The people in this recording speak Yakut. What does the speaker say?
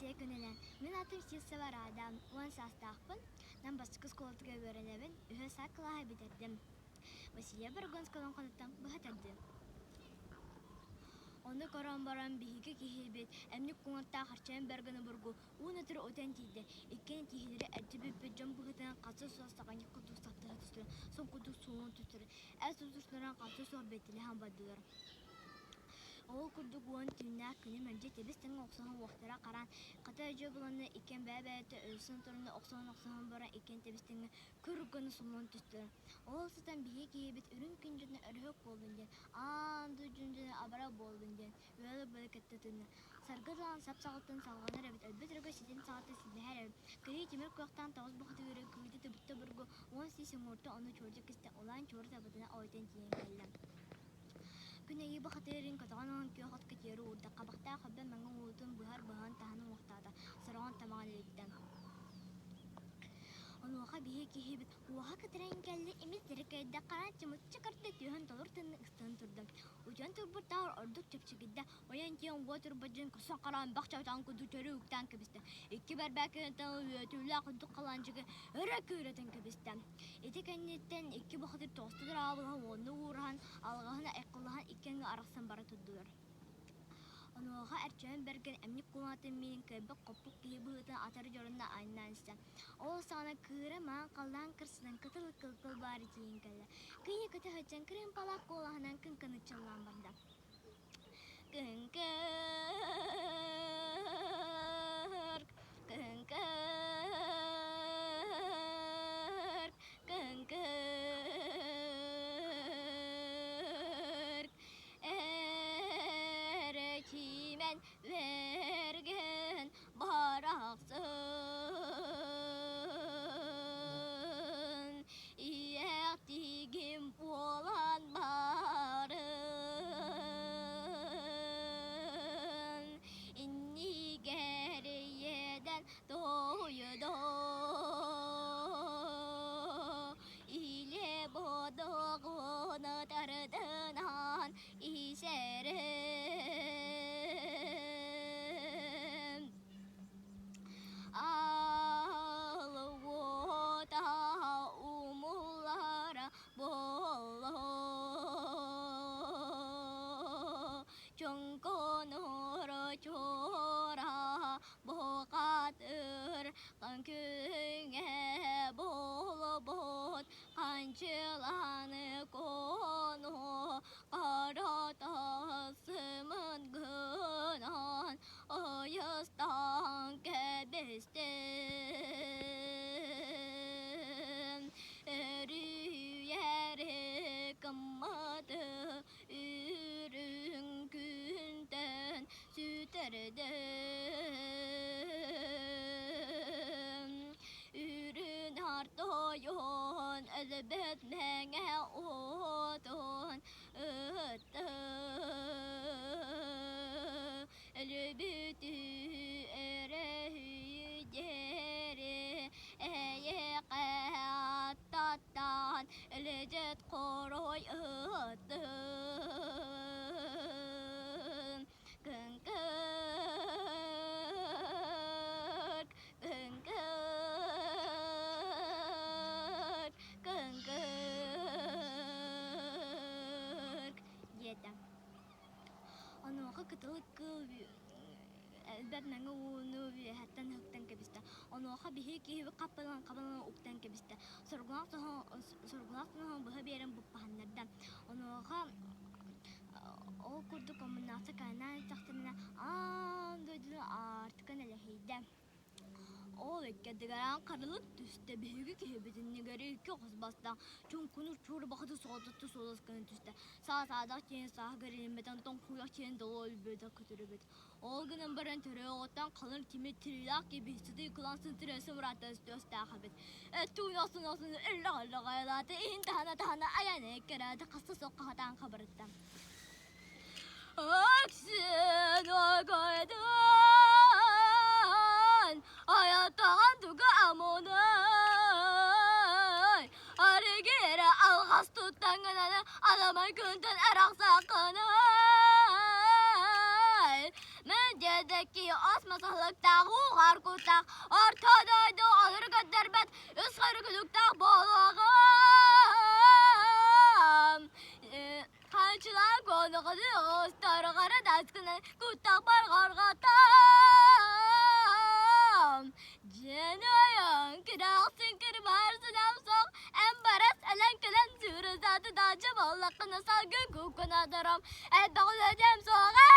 Үтүө күнүнэн! Мин аатым Сивцева Рада, 10 саастаахпын, Нам бастакы оскуолатыгар үөрэнэбин, үһүс А кылааһы бүтэрдим. Василия Борогонскай олоҥхотуттан быһа тардыы. Ону көрөн баран биһиги киһибит эмньик куҥаттаах Арчайын Бэргэн обургу уун-утары утан тиийдэ. Иккиэн киһилэри эрдэ бүппүт дьон быһыытынан харса суох саҕанньах курдук саптара түстүлэр, сон курдук суунан түстүлэр, эр тутуснаран харса суох бэттилэһэн бардылар. Ол курдук уон түүннээх күнү мэлдьи тэбис-тэҥҥэ охсуһан уохтара хараан, хата өдьүө буланна иккиэн бэйэ-бэйэтэ өлсөн туран охсуһан-охсуһан баран иккиэн тэбис-тэҥҥэ күр гына суллан түстүлэр. Ол сытан биһиги киһибит үрүҥ күн дьоно өрүһүк буоллун диэн, аан дойдун дьоно абара буоллун диэн ыалы-бары кытта тыынна. Саргы тылан сап саҕаттан салҕанар эбит, өлбүт өрөгө ситим саҕаттан силбэһэр эбит. Кырыы тимир куохтаан тоҕус бухатыыры кыыты тыбытта бургу 10 сис уҥуорта ону чуордьук истэ улаан чуор табытына ойутан тиийэн кэллэ. Күн айыы бухатыырын көтөҕөн ылан күөх отко тиэрэ уурда, хабахтаах өбө мэҥэ уутун быһар быһан таһан уҥуохтаата, сороҕун тамаҕын илиттэ. Онуоха биһиги киһибит уоһа кытаран кэллэ, имит дьэрэкэйдэ, хараан чымыччы көрдө, түөһүн толору тыынна ыстан турда. Утуйан турбуттааҕар ордук чэпчэкийдэ, ойон тиийэн уот турбут дьон көсөн хараан бах чаутаан курдук төрү үктээн кэбистэ. Икки бэрбээкэйинтэн үөтүүлээх үрдүк халаанчыгы өрө күүрэтэн кэбистэ. Ити кэнниттэн икки бухатыыр тоҕуста дыраабылаһан уонна уураһан, алҕаһын айкыллаһан икки аҥы арахсан бара турдулар. Онуоха Эрчимэн Бэргэн эмньик кулаатын миин кыайбыт-хоппут киһи быһыытынан атар дьоруна айаннаан истэ. Ол саҕана кыыра маҥан халлаан кырсынан кытыл кыл-кыл баары тиийэн кэллэ. Кыйа көтө сылдьан кырыымпалаах куолаһынан кыҥкыныччыллаан барда. Кыҥкыр, кыҥкыр, кыҥкыр, Эрчимэн Бэргэн барахсан Иэхтигим буолан барын Иннигэр иэдэн тойдо Илэ бодоҕун тардынан исэрим Ал уота умуллара буолло Чоҥконур чуора бухатыр күҥҥэ буолбут Ханчыланы кону Каратасымын гынан Айыстан кэбистим Өрүйэри кымматы Үрүҥ күнтэн сүтэрдим Үрүн артойон өлбөт мэҥэ отун ыытты Өлбүтү өрөһүйдери эйэхэ аттаттан өлөдьөт хорой ыттын Кыҥкыр, кыҥкыр, кыҥкыр, диэтэ. Онуоха кытылык кыыл элбэх мэҥэ ууну үөһэттэн ыһыктан кэбистэ. Онуоха биһиги киһибит хаппалаан хабалаан уктан кэбистэ. Соргулаах соргулаах тоһоҕо быһа биэрэн буппаһыннарда. Онуоха ол курдук омуннаахтык айаннаан истэхтэринэ аан дойдуну аартыка нэлэһийдэ. Ол иккэрдигэр харылык түстэ, биһиги киһибит иннигэр икки хос бастаах чуҥкунур чуурбахыты соҕототто суолас гына түстэ. Саа-саадах диэн сааһыгар ириммэтэн тоҥхуйах диэн долу өлбөтө көтүрүбүт. Ол гынан баран төрөөҕүттэн халыҥ тимир тириилээх киһи сытыы кылаан сынтырыа сымыраата өстөөхтөөх эбит. Туйасын осын өллөҕ-өллөҕ иһин таһына таһына айан эккэрээтэ хаста суох хаһатаан хабырытта. Өксүн огойдун айаттаҕан туга амунай арыгыра алҕас туттаҥҥынан аламай күнтэн арахсаххынай Мин дьэдэ. ытык киһи осмос аһылыктаах, ууһар куттаах, орто дойду олору көрдөрбөт үс хорукулуктаах буолуоҕум. Ханчылаан куонаҕаны оҕустарҕара даскынан куттах барҕарҕатам. Дьиэн ойон кыраахсын кырбар сынам соқ, эн барас элэн кэлэн сүрүзаты даача боллаққына салгын куккунадарам, элбэх үлэдэм соҕа.